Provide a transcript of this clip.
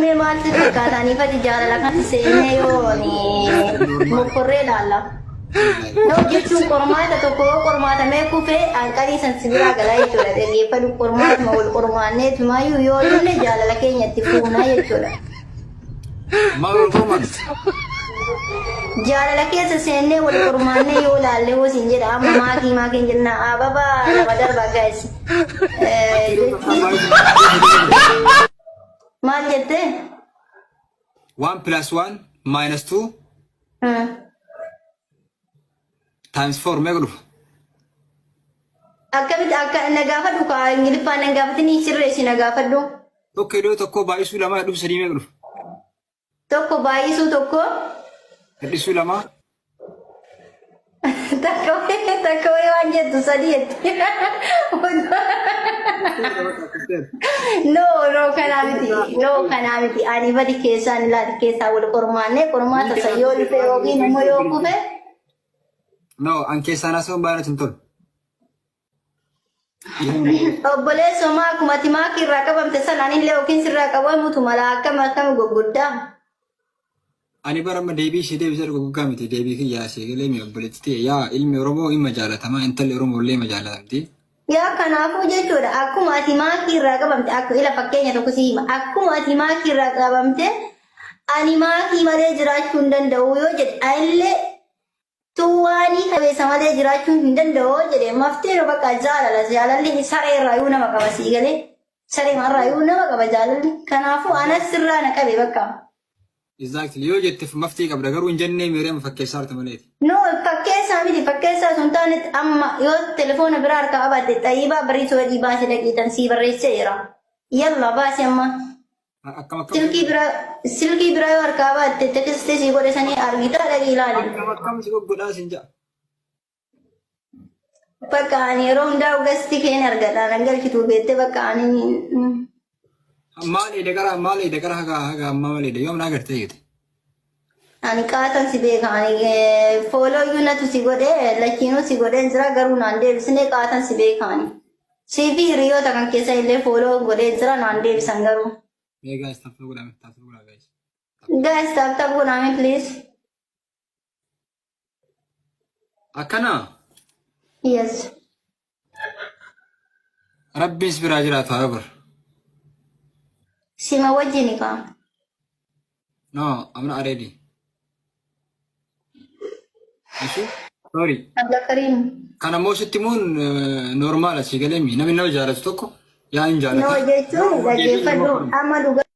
Mee maal si fakkaata? Ani fati jaalala kan seenee yoo ni mokkorree ilaalla. No jechuun qormaata tokko yoo qormaatamee kufee hanqanii san si biraa galaa jechuudha. Dhaggeeffadhu qormaatuma wal qormaanneetumaayyuu yoo dhumne jaalala keenya itti fuunaa jechuudha. Maal wal qormaan? Jaalala keessa seennee wal qormaannee yoo laalle hoo siin jedha amma maakii maakiin jenna ababa lama darba guys. Jechuun maal jettee? 1 plus 1 minus 2 times 4 meeqa dhufa? Akkamitti akka na gaafadhu kaa Ingiliffaan na gaafatini sirreessi na gaafadhu. Tokko iddoo tokko baay'isuu lama hir'isuu sadii meeqa dhufa? Tokko baay'isuu tokko. Hir'isuu lama. Takka takka wayii waan jettu sadii jetti. No, no, kanaa miti. No, kanaa miti. Ani badi keessaan ilaali keessaa wal qormaannee qormaata isa yoo dhufe yookiin immoo yoo kufe. No, an keessaan haasa'uun baay'ee natti hin tolu. Obboleessoo maa akkuma ati maakii irraa qabamte sana anillee yookiin sirraa qabamutu mala akkam akkam gurguddaa. Ani bara amma deebii ishee deebisee dhuga guggaa miti deebii kiyyaa ishee galee mi obboleetti ta'e yaa ilmi Oromoo dhimma jaalatamaa intalli Oromoo illee ima jaalatamti. Yaa kanaafuu jechuudha akkuma ati maakii irraa qabamte akka ila fakkeenya tokko si hima akkuma ati maakii irraa qabamte ani maakii malee jiraachuu hin danda'u yoo jedhe anillee Tuwaanii qabeessa malee jiraachuu hin danda'u jedhe mafteero bakka jaalala jaalalli saree irraa yuu nama qaba sii galee saree irraa yuu nama qaba jaalalli kanaafuu anas sirraa na qabe bakka. Exactly yoo jetteef maftii qabda garuu hin jennee miiree amma fakkeessaa jirta maleeti. No fakkeessaa miti fakkeessaa sun taanetti amma yoo telefoona biraa harkaa qabaatte xayyibaa barreessuu wadii baasee dhaqiitan sii barreessee jira. Yalla baasi amma. Akkam akkam. Silkii biraa yoo harkaa baatte tekstii sii godhe sanii argitaa dhaqii ilaali. Akkam akkam si goggodhaa siin ja'a. Bakka ani yeroo hundaa guestii keen argadha nan galchituu beettee bakka ani. Maal eede gara maal eede gara haga haga ammaa maal eede yoom naa gartee eegete. Ani qaatan si beeka ani follow iyyuu natu si godhe lachiinuu si godheen jira garuu naan deebisne qaatan si beeka ani. Sii fi hiriyoota kan keessa illee follow godhee jira naan deebisan garuu. Mee guys, tap tap godhaa, tap tap godhaa guys. Guys, tap tap godhaame please. Akkana. Yes. Rabbiin si biraa jiraatu haa bar. Sima wajjini kaa. No, I'm not ready. Ishi? Sorry. Abla Karim. Kana immoo sitti himuun normal asii galee namni nama jaalatu tokko yaa hin No jaalata. jechuun dhaggeeffadhu amma dhugaa.